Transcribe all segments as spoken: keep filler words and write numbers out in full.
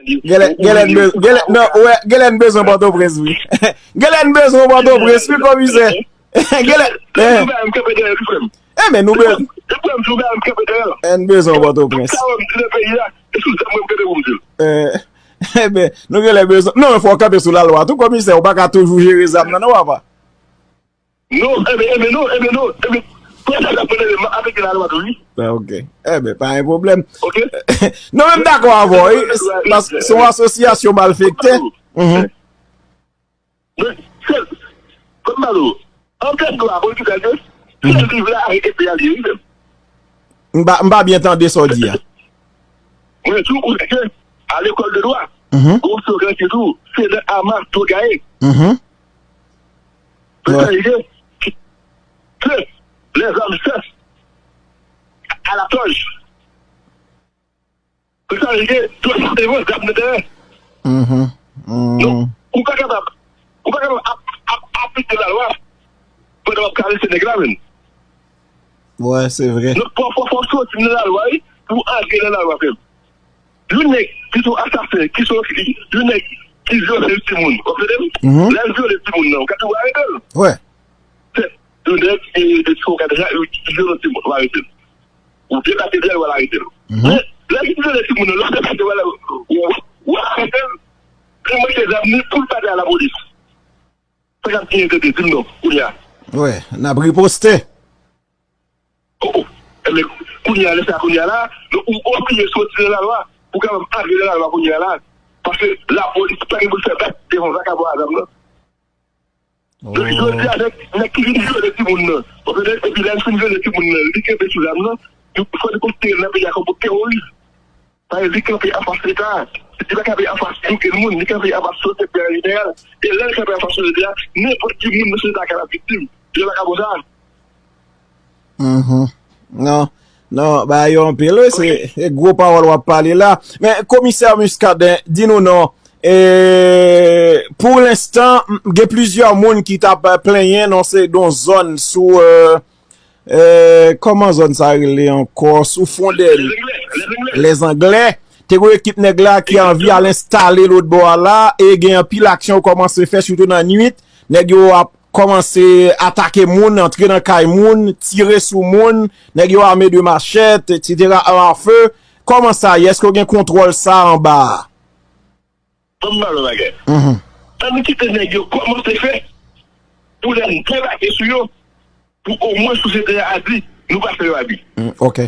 Genlè, genlè n bezwen, genlè, non, wè, genlè n bezwen Pòtoprens, wi. Genlè n bezwen Pòtoprens, wi, komisè. Genlè, eh. Ebyen, nou bezwen. Eh, n bezwen Pòtoprens. Eh, ebyen, nou genlè bezwen. Non, men fò w kanpe sou lalwa tou, komisè. Ou pa ka toujou jere zam nan, non, papa. Non, ebyen, ebyen, non, ebyen, non, ebyen, prensip la, mwen, m ap aplike lalwa tou, wi. Ah, ok. Ebyen, pa gen pwoblèm. Ok. Non, men m dakò avè w, wi. Paske se yon asosyasyon malfektè. Mhm. Men, se, kòm m pale w, an tèt dwa, politik la, se, se liv la, arete peyi a, li, wi, menm. M pa, m pa byen tande sa w di a. Mwen di w ke a lekòl de dwa, mhm, gon slogan ki di w, se nan ama dwa gaye. Mhm. Wè. Se sa l ye, ke les armes cessent à la toge. Se sa l ye, tout se vre, zam nan teren. Mhm. Mhm. Donk, ou pa kapab, ou pa kapab ap, ap, aplike lalwa pandan w ap karese nèg la, menm. Wè, se vre. Donk, fò, fò, fò w soti nan lalwa, wi, pou w antre nan lalwa, frè m. Yon nèg ki se yon asasen, ki se yon, yon nèg ki vyole yon timoun, w ap tande m? Mhm. Lè l vyole timoun nan, ou ka tou arete l. Wè. Se yon nèg, e, de ti fò, w ka deja, e, ki vyole yon timoun, w arete l. Ou depase dèyè l, w al arete l. Mhm. Men, lè l fin vyole timoun nan, lè w depase, w al, w, w arete l, li mete zam li pou l pa di a lapolis. Sa k ap genyen tande, di m non, kounye a. Wè, n ap riposte. Oh, oh. Enben, kounye a, lè sa, kounye a la, donk, ou oblije soti nan lalwa, pou kapab antre nan lalwa kounye a la. Paske lapolis pa gen pou l fè bak devan vakabon a zam nan. Donk, jodi a, nèg, nèg ki vin vyole timoun nan, w ap tande, epi lè l fin vyole timoun nan, li kenbe sou zam nan, fò li konsidere l nan peyi a kòm yon teworis. Sa vle di kanpe anfas Leta. Li pa kanpe anfas okenn moun, li kanpe anfas sosyete an jeneral. E lè l kanpe anfas sosyete a, nenpòt ki moun nan sosyete a kapab viktim de vakabon sa a. Mhm. Non, non, bagay yo anpil, wi, se, se gwo pawòl w ap pale la. Men, komisè Muscadin, di nou non. E, pou lenstan, m, gen plizyè moun ki t ap plenyen nan se, nan zòn sou, e, e, kòman zòn sa rele ankò? Sou fwon dè Lèzanglè. Te gen ekip nèg la ki anvi al enstale lòt bò a la, e gen anpil aksyon yo kòmanse fè, sitou nan nwit. Nèg yo ap kòmanse atake moun, antre nan kay moun, tire sou moun, nèg yo ame de machèt, etsetera, arm à feu. Kòman sa ye? Èske w gen kontwòl sa anba a? Ban m ba w yon bagay. Mhm. Ann kite nèg yo kòmanse fè pou lè n debake sou yo, pou omwen sosyete a di, nou pa fè yo abi. Mm, ok.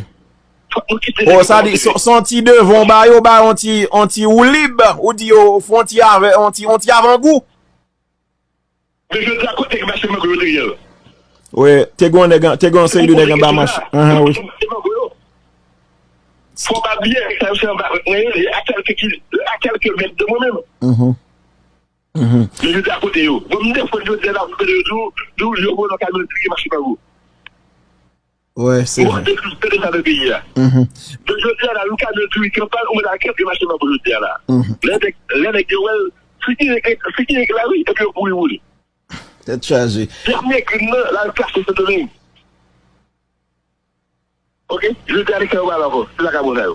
Fòk nou kite nèg yo kòmanse fè. O, sa di, se, se yon ti devan w ba yo, ba yon ti, yon ti woulib, ou di yo, fè yon ti avè, yon ti, yon ti avangou. Men jodi a, kote mache mango yo te ye a? Wi, te gen yon nèg, te gen yon seri de nèg anba mache. Anhan, wi. Mache mango yo. Fò w pa bliye, sa yo se anba vant mwen yo, a kèlke kil-, a kèlke mèt de mwen menm. Mhm. Mhm. Men jodi a, kote yo? Bon, m defann jodi a la, pou yo di w, di w, yo voye yon kamyon diri mache mango. Wi, se vre. Bon, depi, depi sa nan peyi a. Mhm. Donk, jodi a la, yon kamyon diri kanpal, ou mèt al kanpe mache mango jodi a la. Mhm. Lè nèg, lè nèg yo wè l, figi nèg, figi nèg la, wi, epi yo kouri woule. Tèt chaje. Dènye grenn nan, l al kache Sendomeng. Ok? Jodi a, li fè yo mal ankò. Se sa k ap bon sa yo.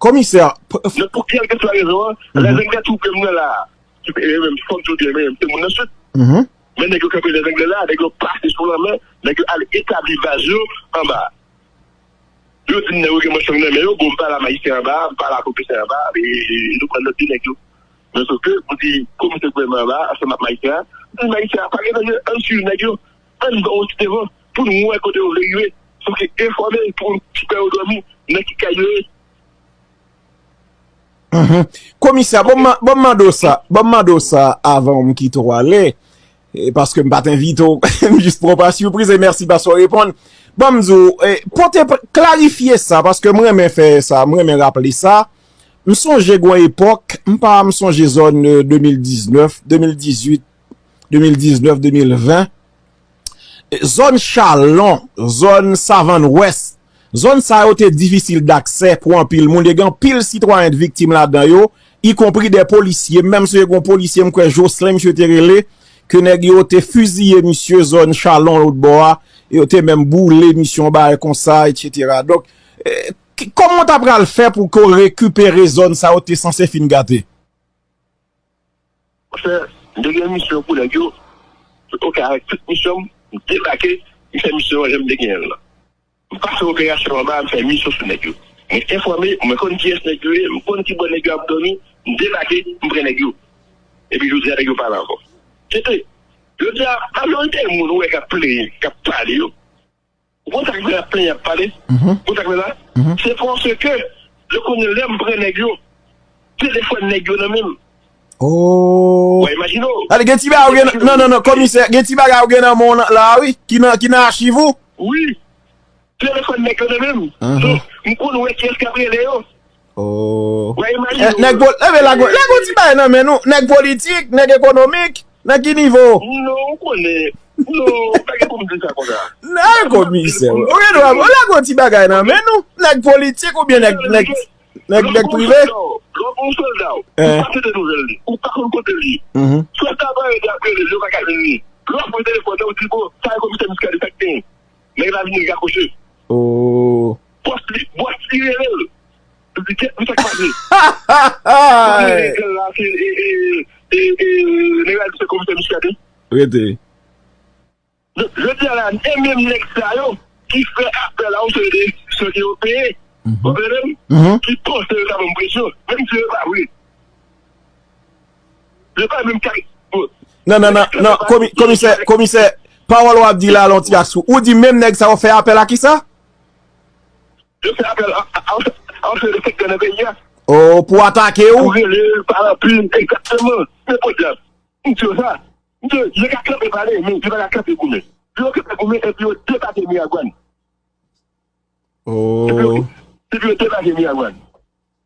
Komisè, p-, f- Donk, pou kèlkeswa rezon an, mhm, lè nèg yo twouble m nan la, ki, e, menm, fò m di w byen, men, se moun nan Sid. Mhm. Men nèg yo kanpe Lèzanglè la, nèg yo pase sou lanmè, nèg yo al etabli baz yo anba. Yo di m nèg yo gen manchong nan men yo, bon, m pale a Ayisyen anba, m pale a pwofesè anba, e, e, nou pran lòd de nèg yo. Men sof ke, m di komisè gouvènman anba, ansanm ak Ayisyen an, m di Ayisyen an, pa gen danje, ann swiv nèg yo, ann ba yo ti devan, pou nou wè kote yo vle rive, pou ke enfòme, pou ti pè yo dòmi, nan ki kay yo ye. Mhm. Komisè, bon, ok, m, bon, m mande w sa, bon, m mande w sa avan m kite w ale, e, paske m pa t envite w, m jis pran w pa sipriz, e mèsi paske w reponn. Bon, m di w, e, pote, klarifye sa, paske m renmen fè sa, m renmen raple sa. M sonje gon epòk, m pa, m sonje zòn, e, de mil diznèf, de mil dizuit, de mil diznèf, de mil ven. Zòn Chalon, zòn Savann Wès, zòn sa yo te difisil daksè pou anpil moun, e gen anpil sitwayen t viktim ladan yo, ikonpri de polisye. Menm si gen yon polisye, m kwè Jocelyn, misye te rele, ke nèg yo te fiziye misye zòn Chalon lòt bò a, e yo te menm boule misye yon bagay konsa, etsetera. Donk, e, ki- kòman w ta pral fè pou ke w rekipere zòn sa yo te sanse fin gate? Monchè, m te gen misyon pou nèg yo. Ok, avèk tout misyon m, m debake, m fè misyon an jan m te genyen l lan. M pa fè operasyon anba, m fè misyon sou nèg yo. Mwen enfòme, mwen konn kiyès nèg yo ye, m konn ki bò nèg yo ap dòmi, m debake, m pran nèg yo. Epi jodi a nèg yo pa la ankò. Tete, jodi a, majorite moun ou wè k ap plenyen, k ap pale yo, ou konn sa k fè y ap plenyen, y ap pale? Ou konn sa k fè la? Se paske yo konnen lè m pran nèg yo, se defwa nèg yo nan men m. Oh. Ou imajine w. Gade, gen ti bagay ou gen, non, non, non, komisè, gen ti bagay ou gen nan men w la, wi, ki nan, ki nan achiv ou. Wi. Telefòn nèg yo nan men m. So, m konn wè kiyès k ap rele yo. Oh. Ou imajine w. Nèg pol-, leve la, lage yon ti bagay nan men nou. Nèg politik, nèg ekonomik, nan ki nivo? Non, ou konnen. Non, pa gen pou m di sa konsa. Nèg komisè. Ou gen dwa, ou lage yon ti bagay nan men nou. Nèg politik oubyen nèg, nèg, nèg, nèg prive? Lè w pran yon sòlda, ou pa tande nouvèl li, ou pa konn kote li ye. Sòlda a parèt ap rele l, yo pa ka jwenn li. Lè w pran telefòn nan, ou di, bon, sa e komisè Muscadin, sa k genyen? Nèg la vini rakwoche. Oh. Bòs li, bòs li rele l. Li di, kèt, men sa k pase. Sa rele gang la, se, e, e, e, e, nèg la di se komisè Muscadin. Rete. Donk, jodi a la, e menm nèg sa yo ki fè apèl a yon seri de enstitisyon ke yo peye, ou konprann m? Ki panse yo ka ban m presyon, menm si yo pa vre. Yo pa menm ka. Non, non, non, non, komi-, komisè, komisè, pawòl w ap di la, lon ti asou. Ou di menm nèg sa yo fè apèl a kisa? Yo fè apèl a, a, a, a yon seri de sektè nan peyi a. Oh, pou atake w? Pou rele l, pale anpil, egzakteman. Men podyab. M di yo sa. M di yo, yo ka kanpe pale, men yo pa ka kanpe goumen. Yo kanpe goumen epi yo debake Miragwàn. Oh. Epi yo, epi yo debake Miragwàn.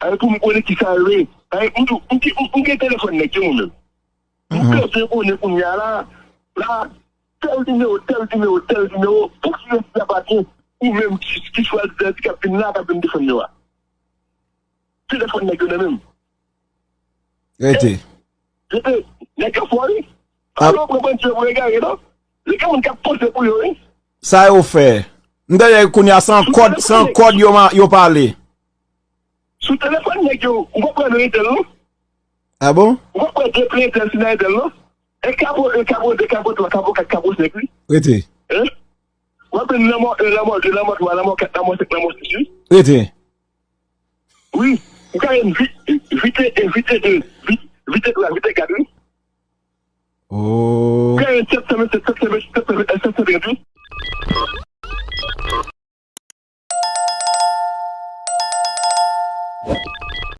Ay, pou m konnen kisa yo ye. Ay, m di w, m gen, m gen telefòn nèg yo mwen menm. M bezwen konnen kounye a la, la, tèl nimewo, tèl nimewo, tèl nimewo, pou kiyès li apatyen, ou menm ki, ki swadizan di k ap vin la, k ap vin defann yo a. Telefòn nèg yo nan men m. Rete. Rete. Nèg yo fò, wi. Alò, pran bandi yo pou egare, non? Yo gen moun k ap panse pou yo, wi. Sa yo fè? M tande kounye a se an kòd, se an kòd yo ma-, yo pale. Sou telefòn nèg yo, ou pa pran nan Intel, non? Ah bon? Ou pa pran de plen Intel, si nan Intel, non? E kabo, e kabo, de kabo, twa kabo, kat kabo, senk, wi. Rete. Hein? W ap jwenn lanmò en, lanmò de, lanmò twa, lanmò kat, lanmò senk, lanmò sis, wi. Rete. Wi, ou ka jwenn vit, vit en, vit de, vit, vit twa, vit kat, wi. Oh. Ou ka jwenn sèt san vennsèt, sèt san vennsèt, sèt san vennsèt, sèt san trant, wi.